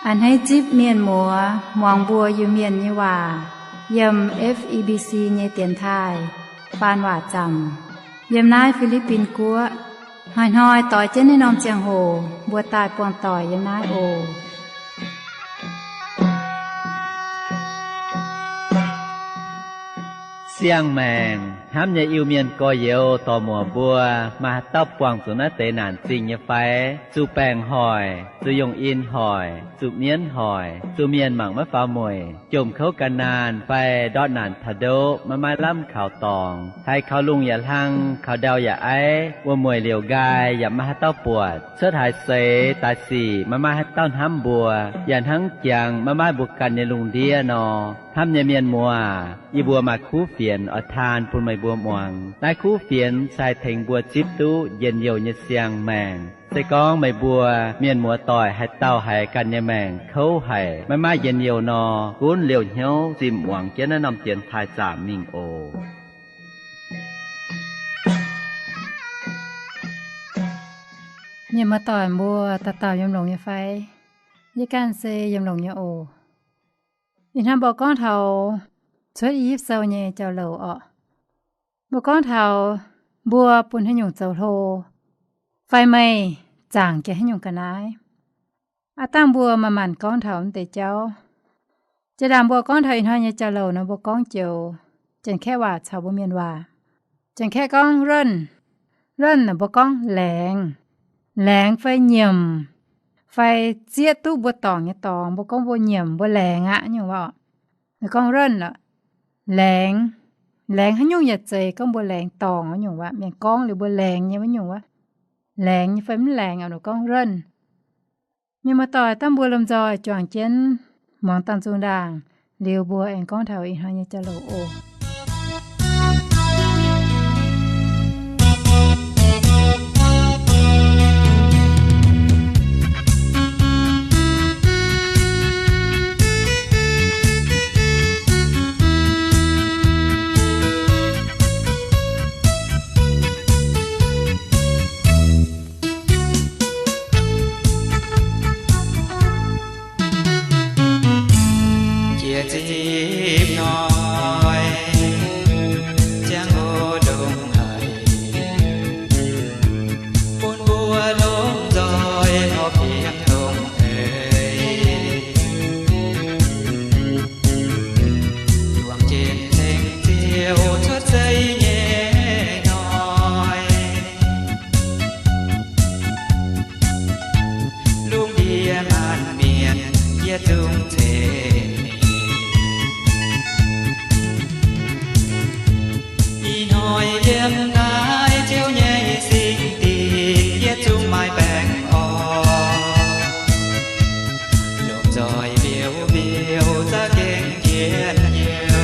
A'hneiv zipv mienh muoz muangx mbuo Iu-Mienh nyei waac yiem F E B C nyei dienx taaih faan waac zaamc yiem naaiv Fi^li^bin Guoqv. Hnoi-hnoi doix jienv naaiv norm ziangh hoc mbuo daaih buangh doic yiem naaiv oc. Siang-maengc hnamv nyei Iu-Mienh gorx-youz dorc-muoc mbuo, maaih haaix dauh buangh zuqc naaiv deix naanc zingh nyei fai? Zuqc baengc hoic, zuqc yungh in hoic, zuqc mienv hoic, zuqc mienh mangc maiv faaux mueic, jomc kouv gan naanh fai ndortv naanc taux ndoqv maiv maaih lamh kaux dorngx, haiz kaux lungh yaac hlang, kaux ndau yaac aiv, wuom-mueic liouc nqaai yaac maiv maaih haaix dauh buatc, cuotv haaix seix daaih sic maiv maaih haaix dauh hnamv mbuo, yaac hnangv jangx maiv maaih mbuo ganh nyei lungh ndiev nor. Hnamv nyei mienh muoz, yie mbuo maaih kuv fienx oix taan bun meih mbuo muangx. Naaiv kuv fienx se haih tengx mbuo zipv duqv njien-youh nyei siang-maengc. Se gorngv meih mbuo mienh muoz-doic haaix dauh haiz ganh nyei maengc kouv haic, maiv maaih njien-youh nor, gunv liouh hnyouv zimh muangx jienv naaiv norm dienx taaih zaamc mingh oc. Mienh muoz-doic mbuo dauh dauh yiem longx nyei fai? Yie ganh se yiem longx nyei oc. Ih hnoi mbuo gorngv taux cuotv I^yipv Sou nyei jauv-louc orqc. Mbuo gorngv taux mbuo bun haaix nyungc zoux hlo, fai meih zaangc jiex haaix nyungc ga'naaiv. Aav dangh mbuo manc-manc gorngv taux mv deix jauv. Jiex ndaangc mbuo gorngv taux ih hnoi nyei jauv-louc nor, mbuo gorngv joux Janx-Kaeqv waac caux mbuo Mienh waac. Janx-Kaeqv gorngv เริ่ม, เริ่ม naaic mbuo gorngv laengz, laengz fai nyiemc, fai zieqv duqv mbuo dorngc nyei dorngx, mbuo gorngv mbuo nyiemc, mbuo laengz aqv nyungc waac. Ninh gorngv เริ่ม lorqc, laengz. Laengz haaix nyungc yaac zeiz, gorngv mbuo laengz dorngc wuov nyungc waac, mienh gorngv liuz mbuo laengz nyei wuov nyungc waac. Laengz nyei fai mv laengz, ninh gorngv เริ่ม. Mienh muoz-doic, dangh mbuo lomh nzoih juangc jienv muangx dangh nzung ndaangc, liuz mbuo aengx gorngv taux ih hnoi nyei jauv-louc oc. Jiex zipv hnoi, ziangh hoc ndongc haaix, bun mbuo lomh nzoih nor fiem dongh eix, juangc jienv ceng Ziouv cuotv seix nyei hnoi. Lungh ndiev maanc mienh yietc zungv ceix mingh. Ih hnoi yiem naaiv Ziouv nyei singx dinc yietc zungv maaih baengh orn. Lomh nzoih mbiouh mbiouh za'gengh njien-youh.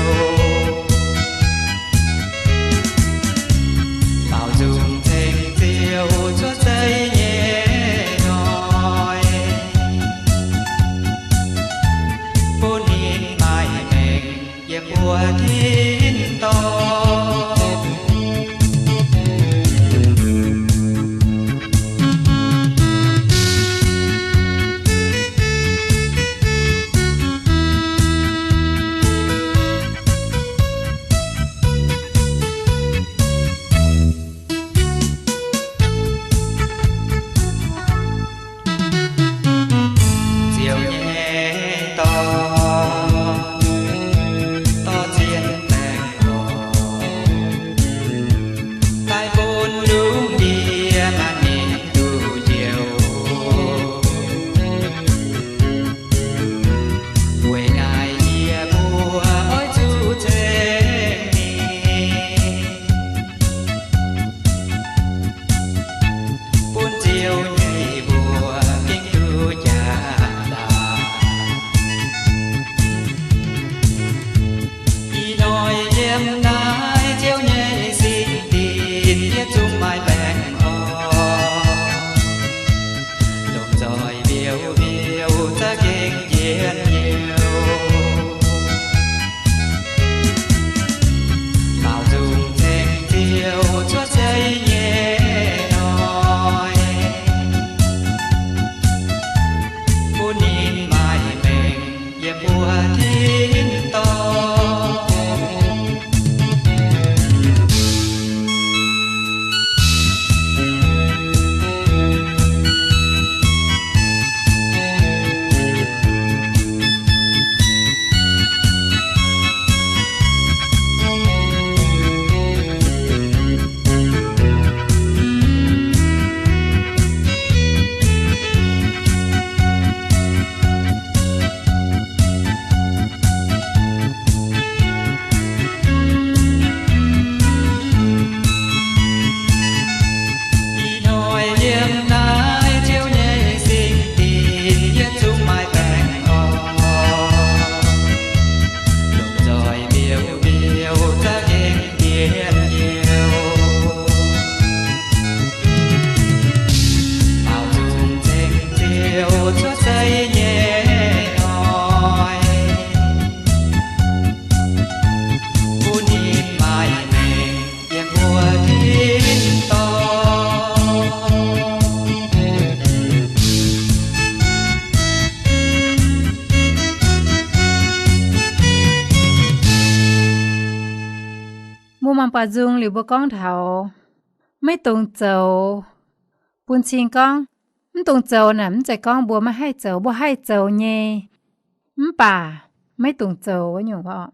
Faaux nzung ceng Ziouv cuotv seix nyei hnoi, bun ninh maaih mengh yiem mbuo tin-dorngh. Ziouv nyei dorn, dorh zien baengh mbuo tin-dorngh. Ih hnoi yiem naaiv Ziouv nyei singx dinc, yietc zungv maaih baengh orn, longc nzoih mbiouh mbiouh za'gengh yietc youh. Baaux nzung ceng Ziouv cuotv seix nyei hnoi, bun ninh maaih mengh yiem mbuo tin-dorngh. Mbuo mangc buatc nzung liuz mbuo gorngv taux maiv dungx zoux, bun cing gorngv mv dungx zoux naaic mv zeiz gorngv mbuo maiv haih zoux, mbuo haih zoux nyei, mv baac maiv dungx zoux wuov nyungc oc.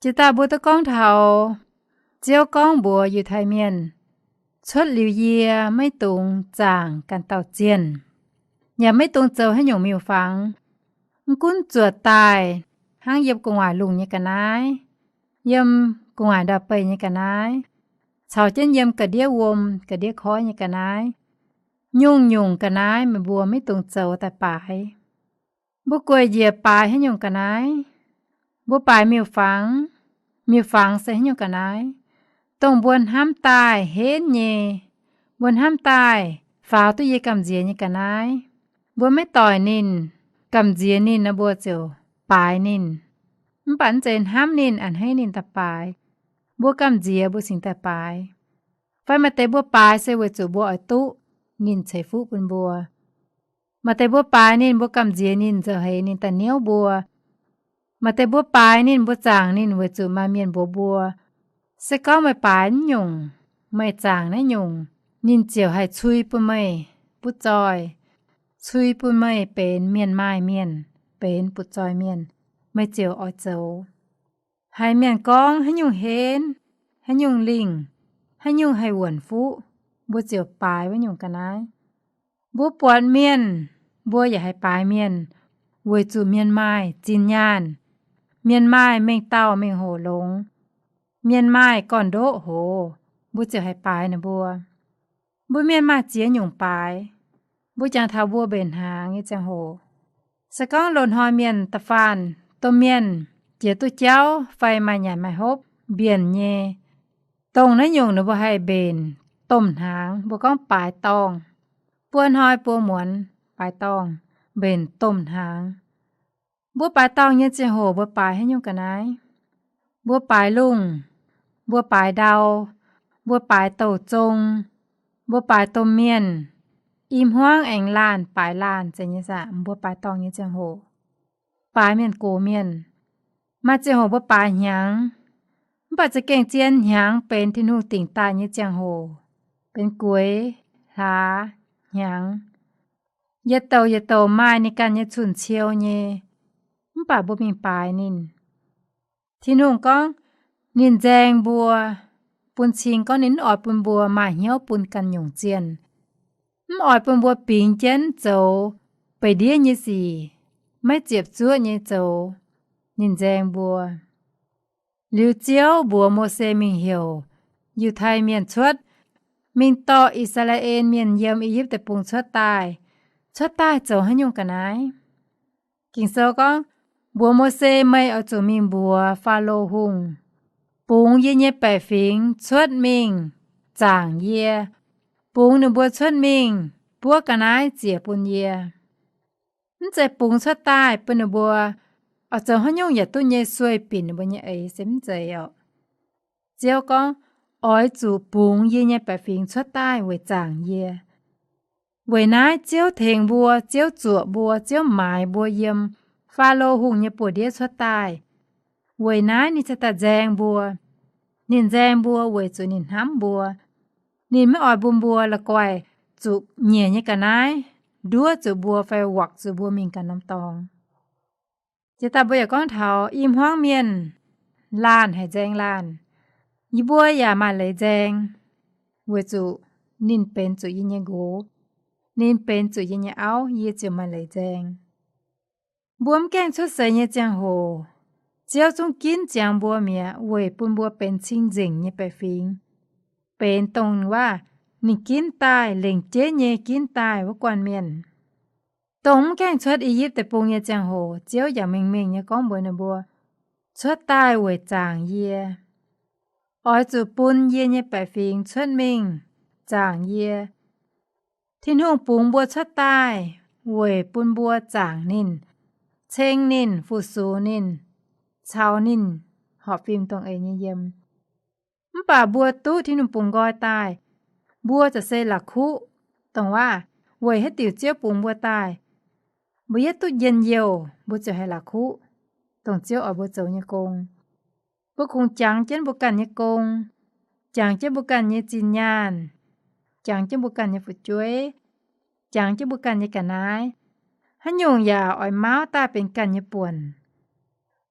Jiex daaih mbuo duqv gorngv taux Ziouv gorngv mbuox Yiutai Mienh, cuotv liuz yie maiv dungx zaangc ganh dauh zienh, yaac maiv dungx zoux haaix nyungc miuc-fangx. Mv gunv zuoqc daaih hnangv yiem gu'nguaaic lungh nyei ga'naaiv, yiem gu'nguaaic ndau-beih nyei ga'naaiv, caux jienv yiem ga'ndiev wuom ga'ndiev koiv nyei ga'naaiv, nyungc-nyungc ga'naaiv meih mbuo maiv dungx zoux daaih baaix. Mbuo gueic njiec baaix haaix nyungc ga'naaiv? Mbuo baaix miuc-fangx. Miuc-fangx se haaix nyungc ga'naaiv? Dongh mbuo hnamv daaih henv nyei, mbuo hnamv daaih faaux duqv yie gamh nziex nyei ga'naaiv. Mbuo maiv doic ninh, gamh nziex ninh nor mbuo ziouc baaix ninh. Mv baac mv zeiz hnamv ninh a'hneiv ninh daaih baaix. Mbuo gamh nziex mbuo cingx daaih baaix. Fai maaih deix mbuo baaix se weic zuqc mbuo oix duqv ninh ceix fuqv bun mbuo. Maaih deix mbuo baaix ninh, mbuo gamh nziex ninh nzauh heix ninh daaih niouv mbuo. Maaih deix mbuo baaix ninh, mbuo zaangc ninh weic zuqc maaih mienh mbuox mbuo, se gorngv meih baaix naaiv nyungc, meih zaangc naaiv nyungc, ninh ziouc haih cui bun meih butv zoih, cui bun meih benx mienh maaih mienh, benx butv zoih mienh, meih ziouc oix zoux. Haiz mienh gorngv haaix nyungc henv, haaix nyungc lingh, haaix nyungc haih wuonc fuqv, mbuo ziouc baaix wuov nyungc ga'naaiv. Mbuo buatc mienh, mbuo yaac haih baaix mienh, weic zuqc mienh maaih zinh nyaanh, mienh maaih mengh dauh mengh hoc longx, mienh maaih gorn-ndoqv hoz, mbuo ziouc haih baaix ninh mbuo. Mbuo mienh maaih ziex nyungc baaix. Mbuo jangx taux mbuo mbenc hnaangx nyei ziangh hoc, se gorngv loz-hnoi mienh da'faanh domh mienh jiex duqv jauv fai maaih nyanc maaih hopv mbienc nyei, dongh naaiv nyungc ninh mbuo haih mbenc domh hnaangx, mbuo gorngv baaix dorngh. Buo hnoi buo muonz baaix dorngh, mbenc domh hnaangx. Mbuo baaix dorngh nyei ziangh hoc mbuo baaix haaix nyungc ga'naaiv? Mbuo baaix lungh, mbuo baaix ndau, mbuo baaix douh zong, mbuo baaix domh mienh, i hmuangv aengx laanh baaix laanh zeiz nyei saah? Mbuo baaix dorngh nyei ziangh hoc baaix mienh gox mienh. Maaih ziangh hoc mbuo baaix hnyangx, mv baac za'gengh zien hnyangx benx Tin-Hungh dingc daaih nyei ziangh hoc, benx gueix, hlaax, hnyangx. Yietc douc yietc douc maaih ninh ganh nyei cun-ciou nyei, mv baac mbuo mingh baaix ninh. Tin-Hungh gorngv ninh nzaeng mbuo, bun cing gorngv ninh mv oix bun mbuo maaih hnyouv bun ganh nyungc zienh, mv oix bun mbuo bingx jienv zoux beix ndiev nyei sic, maiv ziepc zuoqv nyei zoux. Ninh nzaeng mbuo. Liuz Ziouv mbuox Mose mingh heuc Yiutai Mienh cuotv, mingh dorh I^saa^laa^en Mienh yiem I^yipv Deic-Bung cuotv daaih. Cuotv daaih zoux haaix nyungc ga'naaiv? Ging-Sou gorngv, mbuox Mose, Meih oix zuqc mingh mbuox Faalo Hungh, bungx yie nyei baeqc fingx cuotv mingh zaangc yie. Bungx ninh mbuo cuotv mingh buov ga'naaiv ziec bun yie. Mv zeiz bungx cuotv daaih bun ninh mbuo oix zoux haaix nyungc yaac duqv nyei sueih binc ninh mbuo nyei eix, se mv zeiz oc. Ziouv gorngv, Oix zuqc bungx yie nyei baeqc fingx cuotv daaih weic zaangc yie. Weic naaiv Ziouv tengx mbuo, Ziouv zuoqc mbuo, Ziouv maaiz mbuo yiem Faalo Hungh nyei buoz-ndiev cuotv daaih. Weic naaiv ninh cingx daaih nzaeng mbuo. Ninh nzaeng mbuo weic zuqc ninh hnamv mbuo. Ninh maiv oix bun mbuo la'guaih zuqc nyiec nyei ga'naaiv nduov zuqc mbuo fai wakc zuqc mbuo mingh ganh norm dorngx. Jiex daaih mbuo yaac gorngv taux i hmuangv mienh laanh haic nzaeng laanh. Yie mbuo yaac maaih leiz nzaeng, weic zuqc ninh benx zuqc yie nyei nqox, ninh benx zuqc yie nyei auv, yie ziouc maaih leiz nzaeng. Mbuo mv gaengh cuotv seix nyei ziangh hoc, Ziouv zungv ginv ziangx mbuo mi'aqv weic bun mbuo benx cing-nzengc nyei baeqc fingx, benx dongh waac ninh ginv daaih, lengc jeiv nyei ginv daaih wuov guanh mienh. Dongh mv gaengh cuotv I^yipv Deic-Bung nyei ziangh hoc, Ziouv yaac mengh mengh nyei gorngv mbuox ninh mbuo, cuotv daaih weic zaangc yie. Oix zuqc bun yie nyei baeqc fingx cuotv mingh zaangc yie. Tin-Hungh bungx mbuo cuotv daaih weic bun mbuo zaangc ninh, ceng ninh, fu-sux ninh, caux ninh horpc fim dongh eix nyei yiem. Mv baac mbuo duqv Tin-Hungh bungx nqoi daaih, mbuo za'gengh se la'kuqv, dongh waac weic haaix diuc Ziouv bungx mbuo daaih. Mbuo yietv duqv njien-youh, mbuo ziouc haih la'kuqv dongh Ziouv oix mbuo zoux nyei gong. Mbuo kungx jangx jienv mbuo ganh nyei gong, jangx jienv mbuo ganh nyei zinh nyaanh, jangx jienv mbuo ganh nyei fu'jueiv, jangx jienv mbuo ganh nyei ga'naaiv. Haaix nyungc yaac oix mauv daaih benx ganh nyei buonc.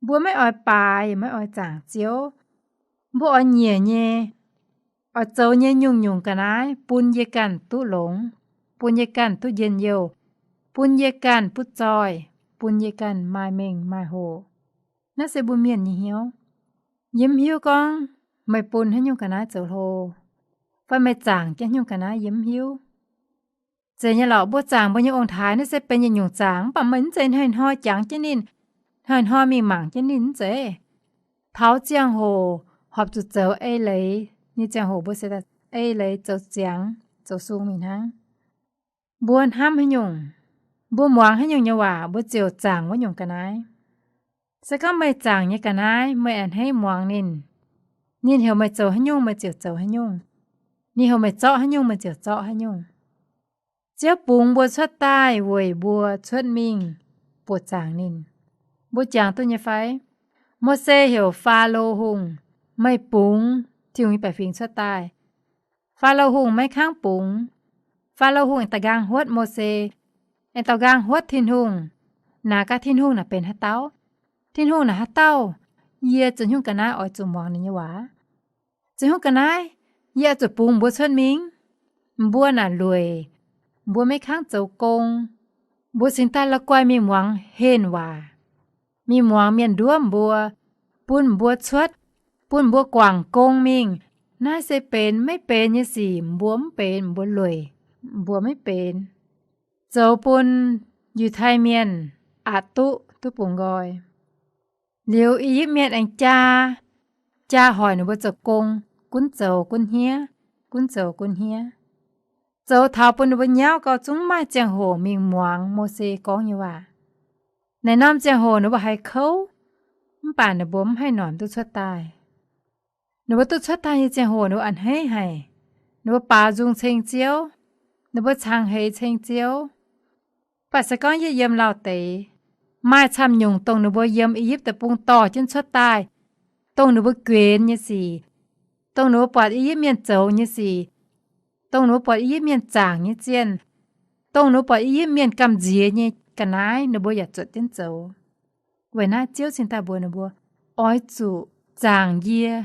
Mbuo maiv oix baaix yaac maiv oix zaangc Ziouv. Mbuo oix nyiec nyei, oix zoux nyei nyungc-nyungc ga'naaiv bun yie ganh duqv longx, bun yie ganh duqv njien-youh, bun yie ganh butv zoih, bun yie ganh maaih mengh maaih hoc. Naaiv se mbuo mienh nyei hnyouv. Yie mv hiuv gorngv meih bun haaix nyungc ga'naaiv zoux hlo, fai meih zaangc jienv haaix nyungc ga'naaiv, yie mv hiuv. Zeiz nyei lorqc, mbuo zaangc mbuo nyei ong-taaix naaiv se benx yietc nyungc zaangc, mv baac meih mv zeiz hnoi-hnoi jangx jienv ninh, hnoi-hnoi mingh mangc jienv ninh, mv zeiz. Taux ziangh hoc horpc zuqc zoux ei leiz nyei ziangh hoc mbuo se ei leiz zoux ziangx zoux sung mingh hnangv. Mbuo hnamv haaix nyungc, mbuo muangx haaix nyungc nyei waac, mbuo ziouc zaangc wuov nyungc ga'naaiv. Se gorngv meih zaangc nyei ga'naaiv meih a'hneiv muangx ninh, ninh heuc meih zoux haaix nyungc meih ziouc zoux haaix nyungc, ninh heuc meih zorqv haaix nyungc meih ziouc zorqv haaix nyungc. Ziouv bungx mbuo cuotv daaih weic mbuo cuotv mingh buoqc zaangc ninh. Mbuo jangx duqv nyei fai? Mose heuc Faalo Hungh, meih bungx Tin-Hungh nyei baeqc fingx cuotv daaih. Faalo Hungh maiv kangv bungx. Faalo Hungh aengx da'nqaang huotv Mose, aengx da'nqaang huotv Tin-Hungh, naaic gaax Tin-Hungh naaic benx haaix dauh. Tin-Hungh naaic haaix dauh, yie zoux haaix nyungc ga'naaiv oix zuqc muangx ninh nyei waac? Zoux haaix nyungc ga'naaiv yie oix zuqc bungx mbuo cuotv mingh? Mbuo naaic lueic, mbuo maiv kangv zoux gong, mbuo cingx daaih la'guaih mingh muangx henh waac, mingh muangx mienh nduov mbuo, bun mbuo cuotv, bun mbuo guangc gong mingh. Naaiv se benx maiv benx nyei sic, mbuo mv benx, mbuo lueic, mbuo maiv benx. Zoux bun Yiutai Mienh aqc duqv, duqv bungx nqoi. Liuz I^yipv Mienh aengx jaa, jaa hoic ninh mbuo zoux gong, gunv zoux gunv hniev, gunv zoux gunv hniev. Zoux taux bun ninh mbuo nyauv gau zungv maiv maaih ziangh hoc mingh muangx Mose gorngv nyei waac. Naaic norm ziangh hoc ninh mbuo haiz kouv, mv baac ninh mbuo mv haih noic duqv cuotv daaih. Ninh mbuo duqv cuotv daaih nyei ziangh hoc ninh mbuo a'hneiv haic. Ninh mbuo baaux nzung ceng Ziouv, ninh mbuo cangx heix ceng Ziouv. Mv baac se gorngv yie yiem lauh deix, maaih camv nyungc dongh ninh mbuo yiem I^yipv Deic-Bung dorh jienv cuotv daaih, dongh ninh mbuo guenx nyei sic, dongh ninh mbuo buatc I^yipv Mienh zoux nyei sic, dongh ninh mbuo buatc I^yipv Mienh zaangc nyei zienh, dongh ninh mbuo buatc I^yipv Mienh gamh nziex nyei ga'naaiv, ninh mbuo yaac zuotc jienv zoux. Weic naaiv Ziouv cingx daaih mbuox ninh mbuo, oix zuqc zaangc yie.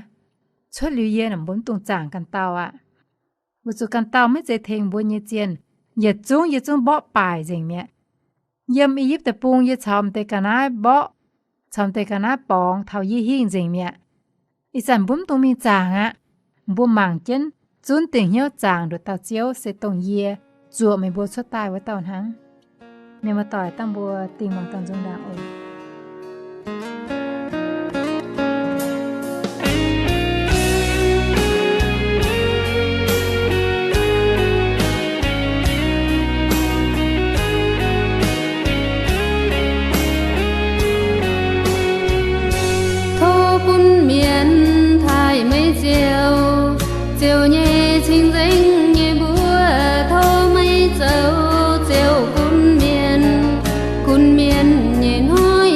Cuotv liuz yie naaic mbuo mv dungx zaangc ganh dauh aqv. Weic zuqc ganh dauh maiv zeiz tengx mbuo nyei zienh. Yietc zungv yie zungv mborqv baaic nzengc mi'aqv. Yiem I^yipv Deic-Bung yie caux m'deix ga'naaiv mborqv, caux m'deix ga'naaiv borngz taux yie hingh nzengc mi'aqv. Ih zanc mbuo mv dungx mingh zaangc aqv. Mbuo mangc jienv, zunv dingc hnyouv zaangc nduqc dauh Ziouv, se dongh yie zuoqc meih mbuo cuotv daaih wuov dauh hnangv. Mienh muoz-doic, dangh mbuo dingh mangc dangh nzung ndaangc oc. Tov bun mienh taaih meih Ziouv, Ziouv nyei cing-nzengc nyei mbuox, tov meih zoux Ziouv gunv mienh, gunv mienh nyei hnoi.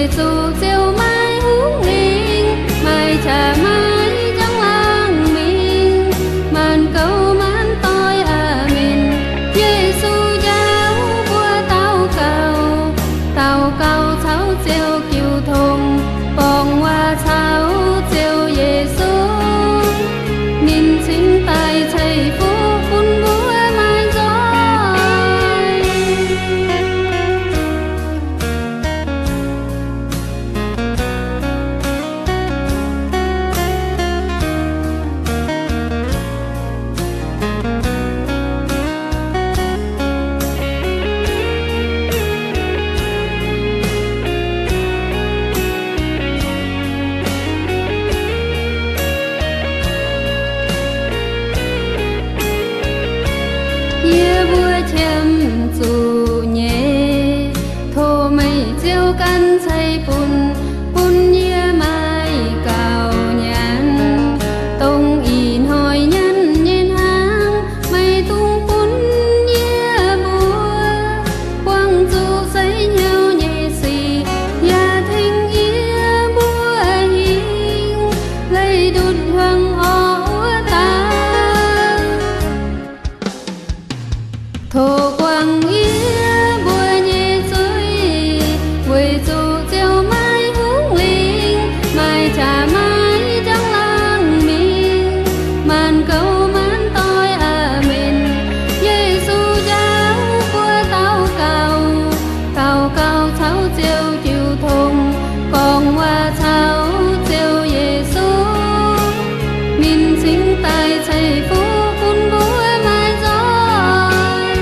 Yesu ziouc maiv hungx lingh, maaih qaqv maiv njang laangh mingh, maanc gouv maanc doic aqv minc. Yesu njaaux mbuo daux gaux, daux gaux caux Ziouv jiu tong, borngz waac caux Ziouv Yesu, ninh cingx daaih ceix fuqv bun mbuo maaih nzoih. Yie mbuo qiemx zuqc nyei, tov meih Ziouv ganh ceix bun, bun yie maaih gaux nyanc, dongh ih hnoi nyanc nyei hnangv. Meih dungx bun yie mbuo buangh zuqc seix hnyouv nyei sic, yaac tengx yie mbuo hingh leih ndutv hiuang orqv wuov daaih. Tov guangc yie mbuo nyei zuiz, weic zuqc Ziouv maiv hungx lingh, maaih qaqv maiv njang laangh mingh, maanc gouv maanc doic aqv minc. Yesu njaaux mbuo daux gaux, daux gaux caux Ziouv jiu tong, borngz waac caux Ziouv Yesu, ninh cingx daaih ceix fuqv bun mbuo maaih nzoih.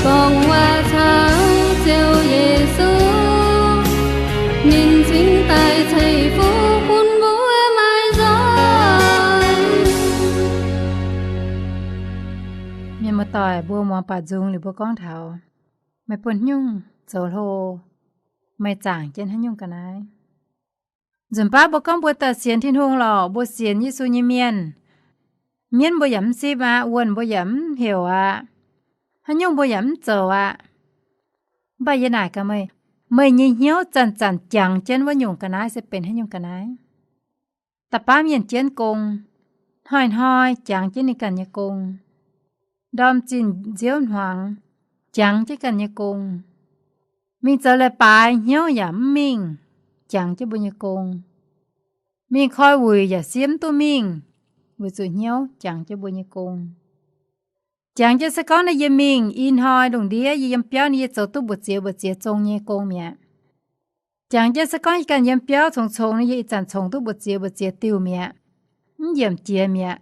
Borngz waac caux Ziouv Yesu, ninh cingx daaih ceix fuqv bun mbuo maaih nzoih. Mienh muoz-doic, mbuo muangx baac nzung liuz mbuo gorngv taux, meih bun haaix nyungc zoux hlo, meih zaangc jienv haaix nyungc ga'naaiv. Nzunc baav mbuo gorngv mbuo daaih sienx Tin-Hungh lorqc, mbuo sienx Yesu nyei mienh, mienv mbuo yaac mv zipv aqv, wuonh mbuo yaac mv heuc aqv, haaix nyungc mbuo yaac mv zoux aqv. Mv baac yie naaic gaax meih, meih nyei hnyouv zanc-zanc jangx jienv wuov nyungc ga'naaiv se benx haaix nyungc ga'naaiv? Da'baav mienh jienv gong, hnoi-hnoi jangx jienv ninh ganh nyei gong. Ndorm zinh nziouv hmuangx, jangx jienv ganh nyei gong. Mingh zoux leiz-baaix hnyouv yaac mv mingh, jangx jienv mbuo nyei gong. Mingh koi wuic yaac siev mv duqv mingh, weic zuqc hnyouv jangx jienv mbuo nyei gong. Jangx jienv se gorngv naaiv yie mingh ih hnoi lungh ndiev yie yiem biauv naaiv yie zoux duqv mbu'ziex mbu'ziex zong nyei gong mi'aqv. Jangx jienv se gorngv yie ganh yiem biauv congx-congx naaiv yie ih zanc congx duqv mbu'ziex mbu'ziex diuh mi'aqv. Mv yiemc jiex mi'aqv.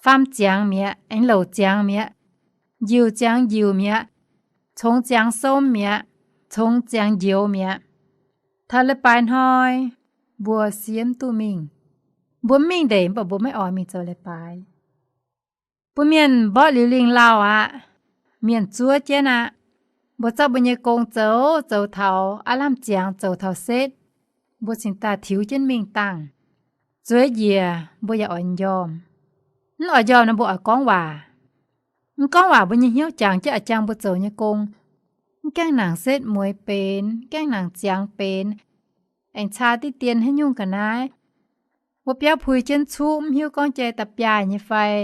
Faam ziangx mi'aqv, aengx louc ziangx mi'aqv. Njiuc ziangx njiuc mi'aqv. Congx ziangx som mi'aqv. Congx ziangx njoux mi'aqv. Taux leiz-baaix hnoi, mbuo siev mv duqv mingh. Mbuo mv mingh ndeic mv baac mbuo maiv oix mingh zoux leiz-baaix. Mbuo mienh mborqv liuz lingh lauh aqv. Mienh zuov jienv aqv. Mbuo zorqv mbuo nyei gong zoux, zoux taux aav lamh ziangx, zoux taux setv, mbuo cingx daaih tiux jienv mingh dangh. Zueiz njiec mbuo yaac oix njormh. Mv oix njormh nor mbuo oix gorngv waac. Mv gorngv waac mbuo nyei hnyouv jangx jienv a'jang mbuo zoux nyei gong. Mv gaengh nangc setv mueiz benx, mv gaengh nangc ziangx benx. Aengx caa diqv dien haaix nyungc ga'naaiv. Wuov biauv pui jienv cuqv mv hiuv gorngv jai da'biaaih nyei fai?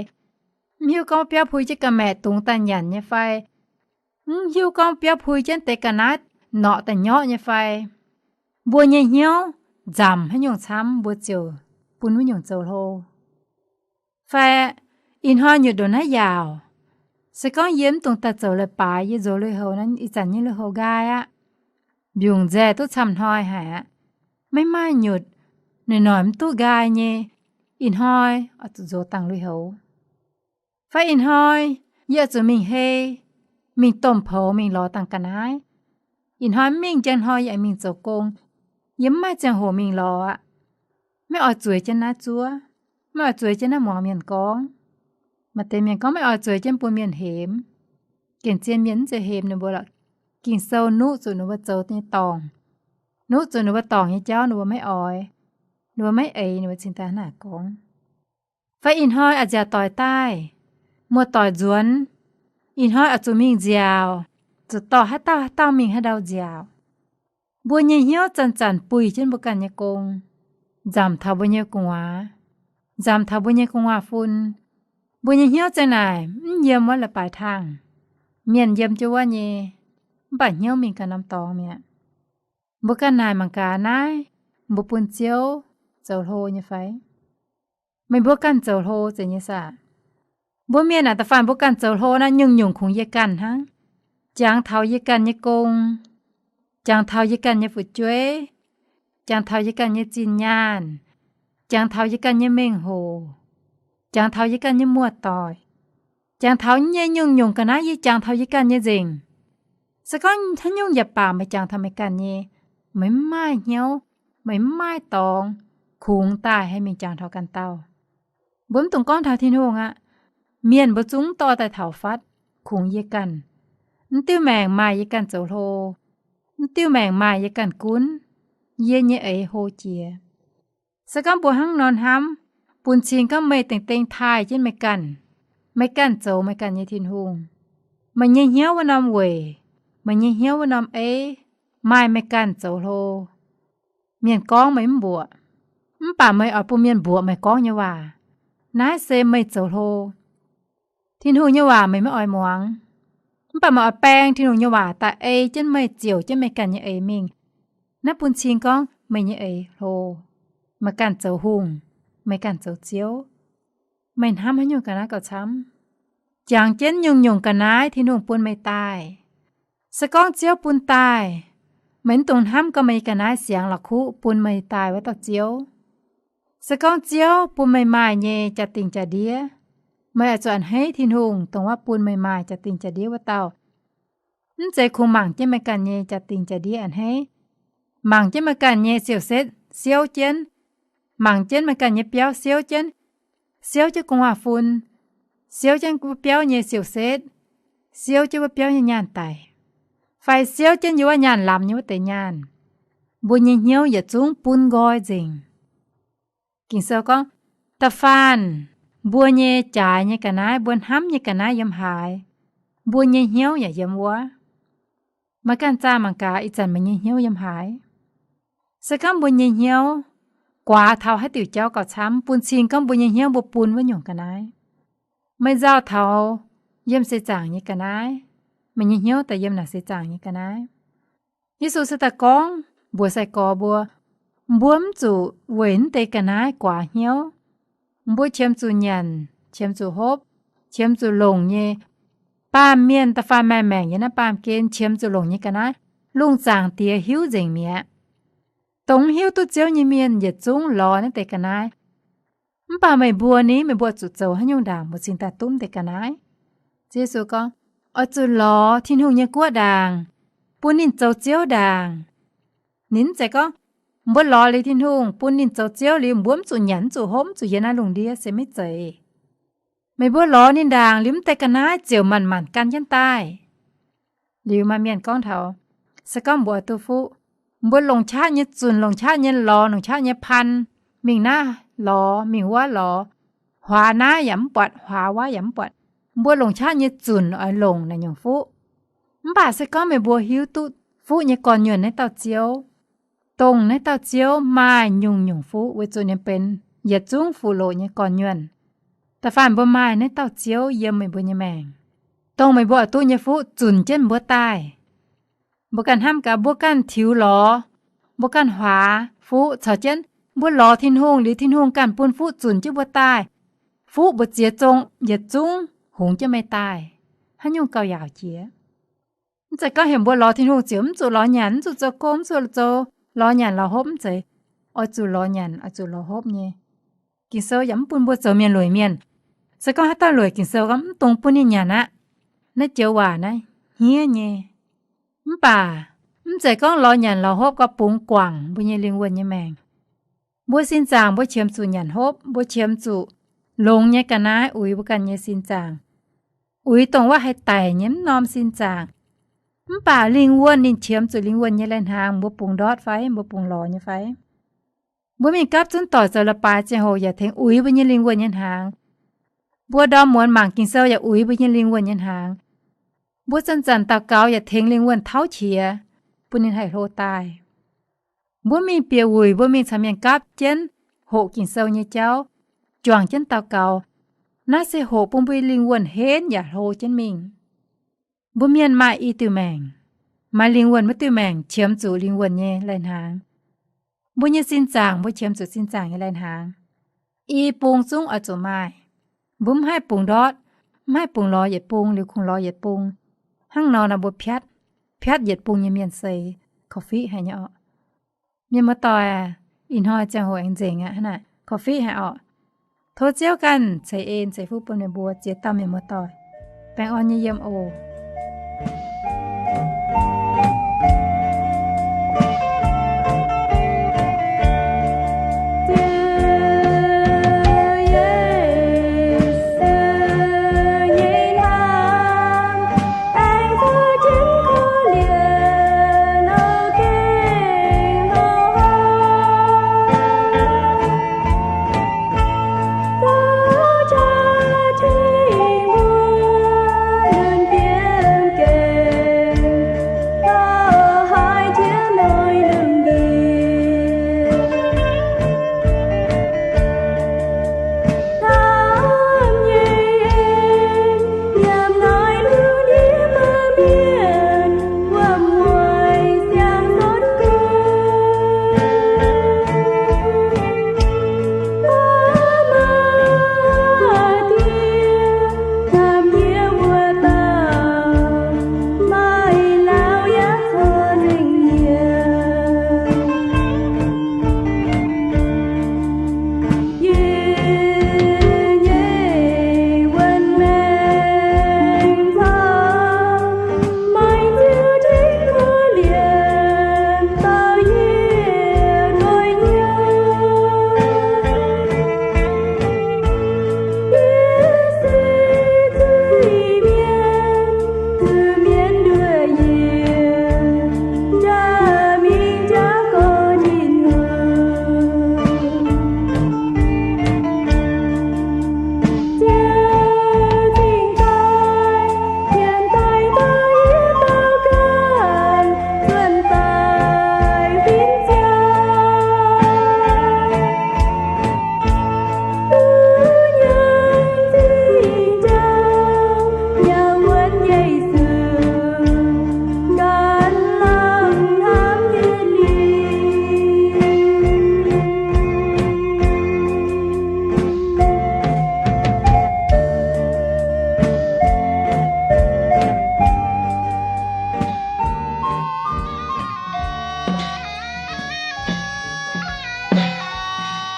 Mv hiuv gorngv biauv pui jienv ga'maeqc dungx daaih nyanc nyei fai? Mv hiuv gorngv biauv pui jienv deix ga'naaiv norqc daaih nyorqv nyei fai? Mbuo nyei hnyouv nzamc haaix nyungc camv mbuo ziouc bun wuov nyungc zoux hlo. Fai ih hnoi nyutc ndongc naaiv yaauc, se gorngv yie mv dungx daaih zoux leiz-baaix, yie nzox lui-houx naaiv ih zanc nyei lui-houx nqaai aqv. Mbiungc nzaeh duqv camv hnoi haic aqv. Maiv maaih nyutc, noic-noic mv duqv nqaai nyei. Ih hnoi oix zuqc nzox dangh lui-houx. Fai ih hnoi yie oix zuqc mingh hei, mingh domh poux mingh lorz dangh ga'naaiv. Ih hnoi mv mingh, njang hnoi yie aengx mingh zoux gong. Yie mv maaih ziangh hoc mingh lorz aqv. Maiv oix zueiz jienv naaiv zuov. Maiv oix zueiz jienv naaiv muangx mienh gorngv. Maaih deix mienh gorngv maiv oix zueiz jienv bun mienh hemx. Gengh zien mienh mv zeiz hemx ninh mbuo lorqc. Ging-Sou nuqv zuqc ninh mbuo zoux nyei dorngc, nuqv zuqc ninh mbuo dorngc nyei jauv ninh mbuo maiv oix, ninh mbuo maiv eix, ninh mbuo cingx daaih naaic gorngv. Fai ih hnoi a'nziaauc doic daaih, muoz-doic nzuonx, ih hnoi oix zuqc mingh nziaauc, zuqc dorh haaix dauh haaix dauh mingh haaix ndau nziaauc. Mbuo nyei hnyouv zanc-zanc buih jienv mbuo ganh nyei gong, nzamc taux mbuo nyei gu'nguaaz, nzamc taux mbuo nyei gu'nguaaz-fun. Mbuo nyei hnyouv zengc naaic mv yiem wuov leiz-baaix tangh. Mienh yiem jienv wuov nyei, mv baac hnyouv mingh ganh norm dorngx mi'aqv. Mbuo ganh naaic mangc gaax, naaiv mbuo bun Ziouv zoux hlo nyei fai? Meih mbuo ganh zoux hlo zeiz nyei saah? Mbuo mienh naaic, da'faanh mbuo ganh zoux hlo naaiv, nyungc-nyungc kungx yie ganh hnangv. Jangx taux yie ganh nyei gong, jangx taux yie ganh nyei fu'jueiv, jangx taux yie ganh nyei zinh nyaanh, jangx taux yie ganh nyei mengh hoc, jangx taux yie ganh nyei muoz-doic, jangx taux nyei nyungc-nyungc ga'naaiv yie jangx taux yie ganh nyei nzengc. Se gorngv haaix nyungc yaac baac meih jangx taux meih ganh nyei, meih mv maaih hnyouv, meih mv maaih dorngx kungx daaih haih mingh jangx taux ganh dauh. Mbuo mv dungx gorngv taux Tin-Hungh aqv. Mienh mbuo zungv dorh daaih taux fatv, kungx yie ganh. Mv diuh maengc maaih yie ganh zoux hlo. Mv diuh maengc maaih yie ganh gunv, yie nyei eix hlo jiex. Se gorngv mbuo hnangv nor hnamv, bun cing gorngv meih dengh dengh taaih jienv meih ganh, meih ganh zoux meih ganh nyei Tin-Hungh, meih nyei hnyouv wuov norm weic, meih nyei hnyouv wuov norm ei, maaih meih ganh zoux hlo. Mienh gorngv meih mv mbuoqc, mv baac meih oix bun mienh mbuoqc meih gorngv nyei waac. Naaiv se meih zoux hlo. Tin-Hungh nyei waac meih maiv oix muangx, mv baac meih oix baeng Tin-Hungh nyei waac daaih ei jienv meih, ziouc jienv meih ganh nyei eix mingh. Naaiv bun cing gorngv meih nyei eix hlo, meih ganh zoux hungh, meih ganh zoux Ziouv. Meih hnamv haaix nyungc ga'naaiv gauh camv? Jangx jienv nyungc-nyungc ga'naaiv Tin-Hungh bun meih daaih. Se gorngv Ziouv bun daaih, meih mv dungx hnamv gorngv meih nyei ga'naaiv siangx la'kuqv bun meih daaih wuov dauh Ziouv. Se gorngv Ziouv bun meih maaih nyei jaa-dingh jaa-ndiev, meih oix zuqc a'hneiv Tin-Hungh, dongh wuov bun meih maaih jaa-dingh jaa-ndiev wuov dauh. Mv zeiz kungx mangc jienv meih ganh nyei jaa-dingh jaa-ndiev a'hneiv. Mangc jienv meih ganh nyei siouc-setv siouv jienv, mangc jienv meih ganh nyei biauv siouv jienv, siouv jienv gu'nguaaz-fun, siouv jienv wuov biauv nyei siouc-setv, siouv jienv wuov biauv nyei nyaanh daic, fai siouv jienv yiem wuov nyaanh lamz nyei wuov deix nyaanh. Mbuo nyei hnyouv yietc zungv bun nqoi nzengc. Ging-Sou gorngv, da'faanh mbuo nyei jaaix nyei ga'naaiv, mbuo hnamv nyei ga'naaiv yiem haaix, mbuo nyei hnyouv yaac yiem wuov. Meih ganh zaah mangc gaax, ih zanc meih nyei hnyouv yiem haaix? Se gorngv mbuo nyei hnyouv guaax taux haaix diuc jauv gauh camv, bun cing gorngv mbuo nyei hnyouv mbuo bun wuov nyungc ga'naaiv. Meih nzauh taux yiem seix zaangc nyei ga'naaiv, meih nyei hnyouv daaih yiem naaic seix zaangc nyei ga'naaiv. Yesu se daaih gorngv mbuox sai-gorx mbuo, mbuo mv zuqc weic naaiv deix ga'naaiv guaax hnyouv. Mbuo qiemx zuqc nyanc, qiemx zuqc hopv, qiemx zuqc longc nyei. Baamh mienh da'faanh maaih maengc yiem naaiv baamh gen qiemx zuqc longc nyei ga'naaiv, Lungh Zaangc Diex hiuv nzengc mi'aqv. Dongh mv hiuv duqv Ziouv nyei mienh yietc zungv lorz naaiv deix ga'naaiv. Mv baac meih mbuo ni, meih mbuo zuqc zoux haaix nyungc ndaangc mbuo cingx daaih duqv deix ga'naaiv? Ziouv Yesu gorngv, oix zuqc lorz Tin-Hungh nyei guoqv ndaangc, bun ninh zoux Ziouv ndaangc. Ninh mv zeiz gorngv mbuo lorz liuz Tin-Hungh, bun ninh zoux Ziouv liuz, mbuo mv zuqc nyanc, mv zuqc hopv, mv zuqc yiem naaiv lungh ndiev, se maiv zeiz. Meih mbuo lorz ninh ndaangc liuz, mv deix ga'naaiv ziouc manc-manc gan jienv daaih. Liuz maaih mienh gorngv taux, se gorngv mbuo oix duqv fuqv, mbuo longc qaqv nyei zunc, longc qaqv nyei lorz, longc qaqv nyei pan, mingh naaiv lorz, mingh wuov lorz, huaax naaiv yaac mv buatc, huaax wuov yaac mv buatc. Mbuo longc qaqv nyei zunc oix longc naaiv nyungc fuqv. Mv baac se gorngv meih mbuo hiuv duqv fuqv nyei gorn-nyuonh naaiv dauh Ziouv, dongh naaiv dauh Ziouv maaih nyungc-nyungc fuqv weic zuqc ninh benx yietc zungv fuqv-loqc nyei gorn-nyuonh. Da'faanh mbuo maaih naaiv dauh Ziouv yiem meih mbuo nyei maengc, dongh meih mbuo oix duqv nyei fuqv zunc jienv mbuo daaih. Mbuo ganh hnamv gaax, mbuo ganh tiux lorz, mbuo ganh huaax fuqv caux jienv mbuo lorz Tin-Hungh liuz, Tin-Hungh ganh bun fuqv zunc jienv mbuo daaih. Fuqv mbu'ziex zong yietc zungv hungx jienv meih daaih. Haaix nyungc gauh yaauc jiex? Mv zeiz gorngv heuc mbuo lorz Tin-Hungh ziouc mv zuqc lorz nyanc, mv zuqc zoux gong, mv zuqc zoux lorz nyanc lorz hopv, mv zeiz. Oix zuqc lorz nyanc, oix zuqc lorz hopv nyei. Ging-Sou yaac mv bun mbuo zoux mienh lueic mienh. Se gorngv haaix dauh lueic Ging-Sou gorngv mv dungx bun ninh nyanc aqv. Naaiv joux waac naaiv hniev nyei. Mv baac mv zeiz gorngv lorz nyanc lorz hopv gauh bungx guangc mbuo nyei lingh wuonh nyei maengc. Mbuo sin zaangc mbuo qiemx zuqc nyanc hopv, mbuo qiemx zuqc longx nyei ga'naaiv uix mbuo ganh nyei sin zaangc, uix dongh wuov haih daic nyei mv norm sin zaangc. Mv baac lingh wuonh ninh qiemx zuqc lingh wuonh nyei lai-hnaangx, mbuo bungx ndortv fai mbuo bungx lorz nyei fai? Mbuo mingh gapv zunv doic zoux leiz-baaix ziangh hoc yaac tengx uix mbuo nyei lingh wuonh nyei hnaangx. Mbuo ndorm muonz mangc Ging-Sou yaac uix mbuo nyei lingh wuonh nyei hnaangx. Mbuo zanc-zanc daux gaux yaac tengx lingh wuonh tauv qiex, bun ninh haih hlo daaih. Mbuo mingh bieqc wuic, mbuo mingh caux mienh gapv jienv hoqc Ging-Sou nyei jauv, juangc jienv daux gaux. Naaiv se hoqc bun mbuo lingh wuonh henv yaac hlo jienv mingh. Mbuo mienh maaih i diuh maengc, maaih lingh wuonh wuov diuh maengc qiemx zuqc lingh wuonh nyei lai-hnaangx. Mbuo nyei sin zaangc, mbuo qiemx zuqc sin zaangc nyei lai-hnaangx. I bung zungv oix zuqc maaih. Mbuo mv haih bungx ndortv, mv haih bungx lorz yietc bung liuz kungx lorz yietc bung. Hnangv nor nor mbuo piatv, piatv yietc bung nyei mienh seix korv-fiqv haic nyei orqc. Mienh muoz-doic, ih hnoi ziangh hoc aengx nzengc aqv, hnangv naaic korv-fiqv haic orqc. Tov Ziouv ganh ceix en ceix fuqv bun meih mbuo ziex dauh mienh muoz-doic. Baengh orn nyei yiem oc.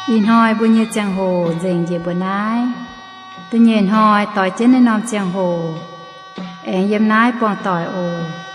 Ih hnoi mbuo nyei ziangh hoc nzengc njiec mbuo naaiv. Da'nyeic hnoi doix jienv naaiv norm ziangh hoc, aengx yiem naaiv buangh doic oc.